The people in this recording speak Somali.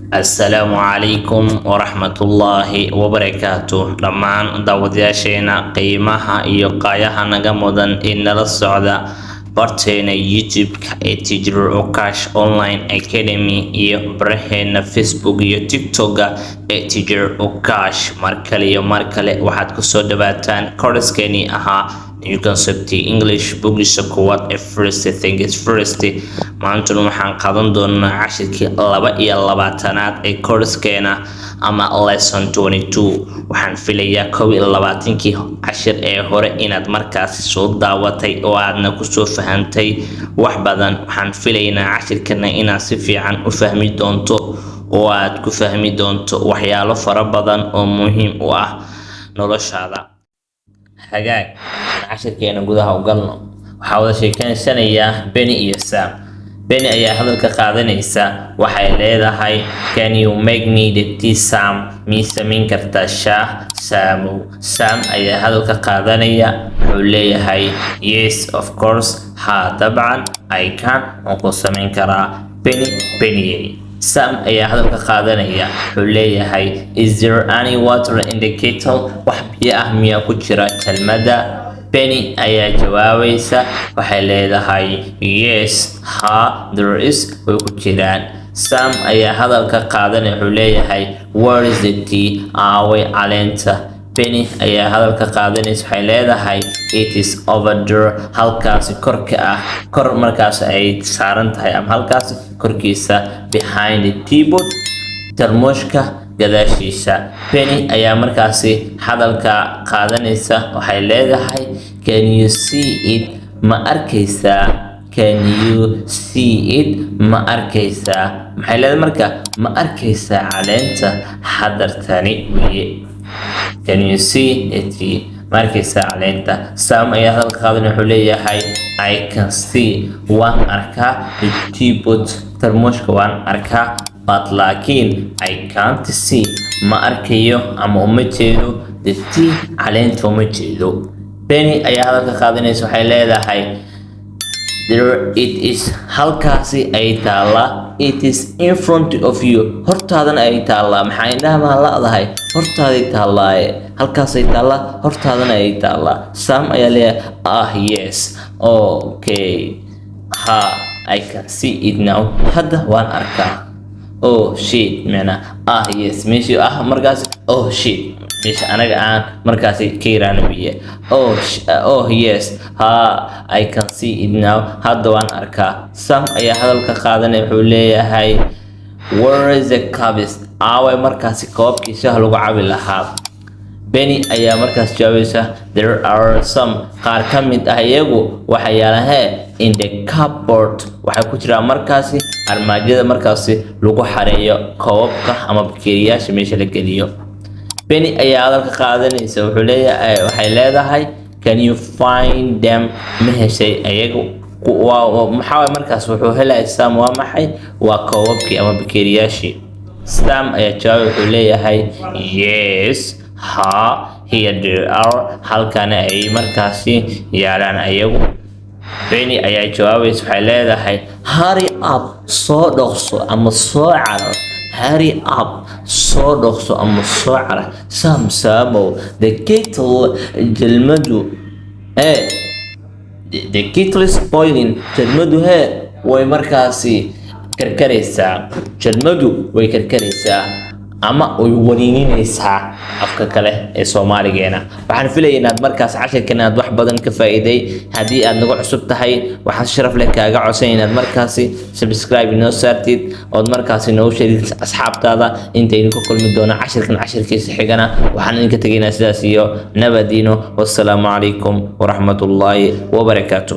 Assalaamu calaykum waraxmatullaahi wabarakaatu. Dhammaan daawadayaasheena qiimaha iyo qaayaha naga mudan ee nala socda barteena YouTube-ka ee Teacher Ukash Online Academy iyo baraheena Facebook iyo TikTok-ga ee Teacher Ukash, mar kale iyo mar kale waxaad kusoo dhawaataan course-keenii ahaa New Concept English, bugiisa koowaad ee First Things First. Maantuna waxaan qaadan doonaa cashirkii 22aad ee course-keena ama lesson 22. Waxaan filayaa 21kii cashir ee hore inaad markaasi soo daawatay oo aadna kusoo fahantay wax badan. Waxaan filaynaa cashirkana inaad si fiican u fahmi doonto oo aad ku fahmi doonto waxyaalo fara badan oo muhiim u ah noloshaada. Hagaag, aan cashirkeena gudaha u galno. Waxaa wada sheekeysanayaa Benny iyo Sam. Benny ayaa hadalka qaadanaysa. Waxay leedahay, "Can you make me the tea, Sam?" Mii samayn kartaa shaah, Samow? Sam ayaa hadalka qaadanaya. Wuxuu leeyahay, "Yes, of course." Ha, dabcan, "I can," waan ku samayn karaa, Benny, Bennyey. Sam ayaa hadalka qaadanaya. Wuxuu leeyahay, "Is there any water in the kettle?" Wax biyo ah miyaa ku jira jalmada? Benny ayaa jawaabaysa. Waxay leedahay, "Yes," ha, "there is," way ku jiraan. Sam ayaa hadalka qaadanaya. Wuxuu leeyahay, "Where is the tea?" Aaway caleenta? Benny ayaa hadalka qaadanaysa. Waxay leedahay, "It is over there," halkaasi korka ah, kor markaas ay saaran tahay ama halkaasi korkiisa, "behind the teapot," tarmuushka gadaashiisa. Benny ayaa markaasi hadalka qaadanaysa. Waxay leedahay, "Can you see it?" Ma arkaysaa? "Can you see it?" Ma arkaysaa? Maxay leedahay marka? Ma arkaysaa caleenta hadartani weye. "Can you see it?" Ma arkaysaa caleenta? Sam ayaa hadalka qaadan. Wuxuu leeyahay, "I can see," waan arkaa, "the teapot," tarmuushka waan arkaa, "but," laakiin, "I can't see," ma arkayo ama uma jeedo, "the tea," caleenta uma jeedo. Benny ayaa hadalka qaadanaysa. Waxay leedahay, "There it is," halkaasi ay taallaa. "It is in front of you," hortaadana ay taallaa. Maxaa indhaha maa la'dahay? Hortaaday taallaaye, halkaasay taallaa, hortaadana ay taallaa. Sam ayaa leeyahay, "Ah, yes, okay, ha, I can see it now," hadda waan arkaa. "Oh shit," macnaa "ah yes," meeshii ah markaasi "oh shit," meesha anaga aan markaasi ka yiraahno wiye. Oh yes, ha, "I can see it now," hadda waan arkaa. Sam ayaa hadalka qaadanaya. Wuxuu leeyahay, "Where is the cups?" Aaway markaasi koobkii shaah lagu cabi lahaa? Benny ayaa markaas jawaabaysa, "There are some," qaar ka mid ah iyagu waxay yaalaan hee, "in the cupboard," waxay ku jiraan markaasi armaajada markaasi lagu xareeyo koobabka ama bakeeriyaasha meesha la geliyo. Benny ayaa hadalka qaadanaysa. Wuxuu leeyahay, waxay leedahay, "Can you find them?" Ma heshay ayagu? Maxaa waay markaas wuxuu helaya Sam? Waa maxay? Waa koobabkii ama bakeeriyaashii. Sam ayaa jawaabay. Wuxuu leeyahay, "Yes," ha, "here they are," halkana ay markaasi yaalaan ayagu. Benny ayaa jawaabaysa. Waxay leedahay, "Hurry up," soo dhaqso ama soo carar. "Hurry up," soo dhaqso ama soo carar, Sam, Samow. "The kettle," jalmadu ee, "the kettle is boiling," jalmadu hee way markaasi karkaraysaa. Jalmadu way karkaraysaa ama way waniininaysaa afka kale ee Soomaaligeena. Waxaan filaya inaad markaas cashirkan aad wax badan ka faa'iiday. Haddii aad nagu cusub tahay, waxaan si sharaf leh kaaga codsan inaad markaasi subscribe inoo saartid ood markaasi noogu sheegtid asxaabtaada. Intaynu ka kulmi doono cashirkan cashirkiisa xigana, waxaan idinka tegaynaa sidaas iyo nabadiino. Wassalaamu calaykum waraxmatullaahi wabarakaatu.